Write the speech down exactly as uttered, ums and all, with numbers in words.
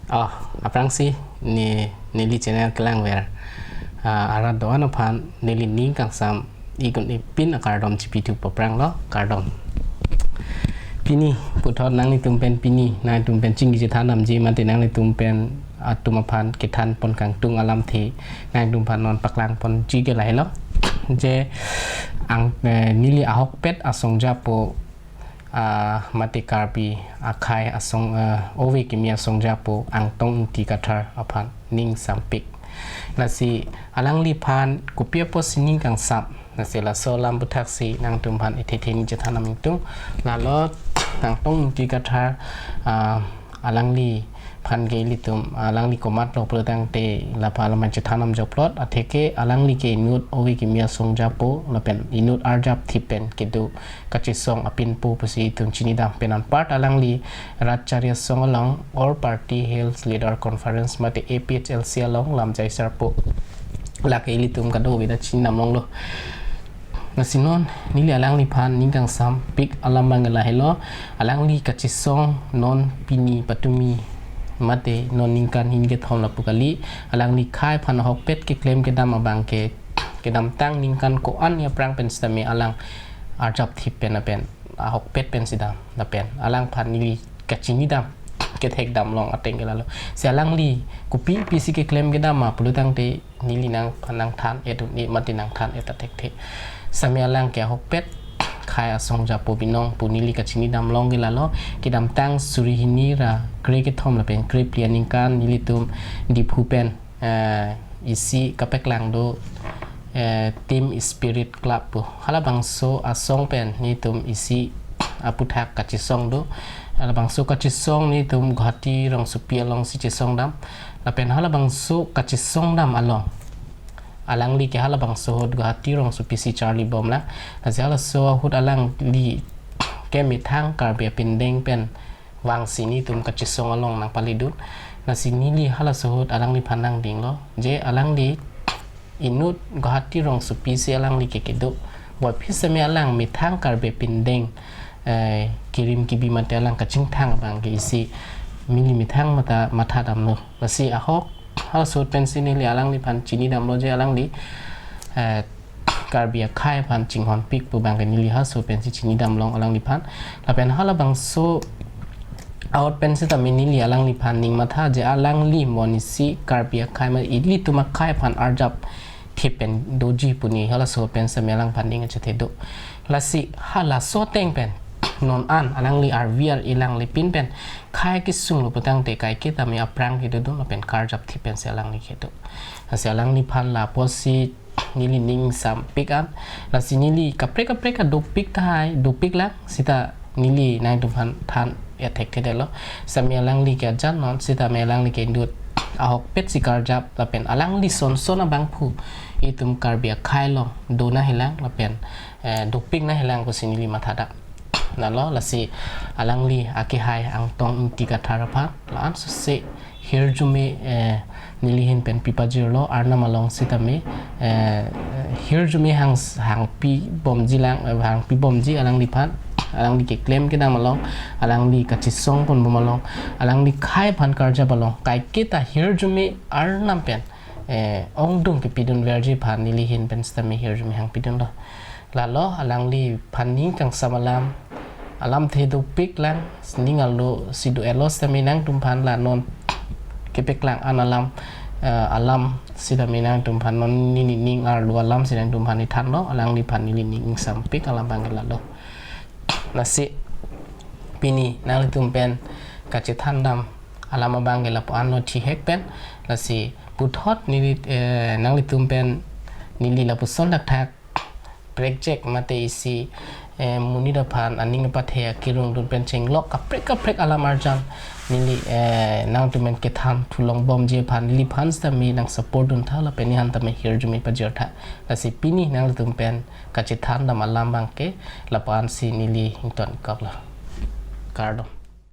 Oh, aphrangsi ne, neli channel kelangver, ah, arat do-an aphan neli ning kangsam ikun ipin akardom chipithu paprang lo, kardom. Pini puthot nanglitum pen pini, nangtum pen chingki chethan damji mate nanglitum pen atum aphan kethan pon kangtung alamthe nangtum aphan non paklang ponji ke lahelo. Je ang, eh, neli ahokpet asong japo, ah, mate Karbi akhei asong, eh, ove kimi asong japo Angtong Ingti Kathar aphan ning sampik. Lasi alangliphan kopi apotsi ning kangsam. Lasi laso alam aphuthaksi nangtum aphan ethe the ning chethan nangtung. Lalo Angtong Ingti Kathar, ah, alangliphan ke ilitum, alangli komatlo pulo tangte lapha alam chethan nangjoklot, atheke alangli ke inut ove kimi asong japo lapen inut arjapthip pen kedo kachesong apinpo pusi itum chinidam pen anpar alangli Ratchari Asong along All Party Hills Leader Conference mate A P H L C along lamjai sarpo. Lake ilitum kadokave ta chinidam longlo. Lasi non neli alangliphan ning kangsampik alam abang lahelo. Alangli kachesong non pini patumi mate non ningkan hini kethom lapu kali. Alangli akhei aphan ahokpet keklem kedam abang ke kedamtang ningkan ko-an aphrang pen sitame alang arjapthip pen lapen ahokpet pen si dam lapen alangphan neli kachinidam kethekdam long ateng ke lalo. Si alangli kopi pisi keklem kedam ma pulo tangte neli nangphan nangthan-et un-e mate nangthan-et ta thekthe. Sitame alang ke ahokpet akhei asong japo binong pu neli kachinidam long ke lalo. Kedamtang suri hini ra kre kethom lapen krephli aningkan nelitum Diphu pen, eh, isi kapeklang do, eh, Team Spirit Club pu. Halabangso asong pen nelitum isi aputhak kachesong do. Halabangso kachesong nelitum Guwahati rongsopi alongsi chesong dam. Lapen halabangso kachesong dam along alangli ke halabangso ahut Guwahati rongsopi si charli bomlang. Lasi halaso ahut alangli ke methang Karbi apindeng pen vangsi nelitum kachesong along nangpalidun. Lasi neli halaso ahut alangliphan nangdinglo. Je alangli inut Guwahati rongsopi si alangli ke kedo. Puvoiphit sitame alang methang Karbi apindeng, eh, kirim kibi mate alang kachingthang abang ke isi neli methang mata mathadamlo. Lasi ahok halaso ahut pensi neli alangliphan chinidamlo je alangli, eh, Karbi akhei aphan chinghonpik pu abang ke neli halaso ahut pensi chinidam long alangliphan. Lapen halabangso ahut pen sitame neli alangliphan ning matha je alangli monit isi Karbi akhei ma ilitum akhei aphan arjapthip pen doji pu ne halaso ahut pen sitame alangphan ning achethe do. Lasi halaso ateng pen non an alangli arvi ar-e langle pin pen akhei kesung lo putangte kaike tame aphrang kedodun lapen karjapthip pensi alangli kedo. Lasi alangliphan la apotsi neli ning sampik an. Lasi neli kaprek kaprek kadopik tahai, dopik lang sita neli nangtumphan than-et thekthedetlo. Sitame alangli ke ajan non, sitame alangli ke inut ahokpet si karjap lapen alangli son son abangphu itum Karbi akhei along do nangjilang lapen, eh, dopik nangjilang pusi neli mathadam. Lalo lasi alangli akehai Angtong Ingti Kathar aphan la-an sose hirjume, eh, neli ahin pen pipajirlo, Arnam along sitame, eh, hirjume hang, hangpi bomji lang, eh, hangpi bomji alangliphan, alangli keklem kedam along, alangli kachesong ponbom along, alangli akhei aphan karjap along, kaike ta hirjume Arnam pen, eh, ongdung kepidunverji aphan neli ahin pen sitame hirjume hangpidunlo. Lalo alangliphan ning kangsam alam, alamthe dopik lang, ning arlo si do-etlo sitame nangtumphan la non kepeklang an alam, eh, alam sitame nangtumphan non neli ning arlo alam si nangtumphan nithanlo, alangliphan neli ning ingsampik alam abang ke lalo. Lasi pini nanglitum pen kachethandam alam abang ke lapu-an lo thihek pen. Lasi puthot neli, eh, nanglitum pen neli lapuson thakthak prekjak mate isi, eh, monit aphan aning apathe akirungdun pen chenglok kaprek kaprek alam arjan neli, eh, nangtum pen kethan thulong bomji aphan neliphan sitame nang support duntha lapen nehan tame hirjume pajirtha. Lasi pini nanglitum pen kachethandam alam abang ke lapu-an si neli ingtonkoklo. Kardom.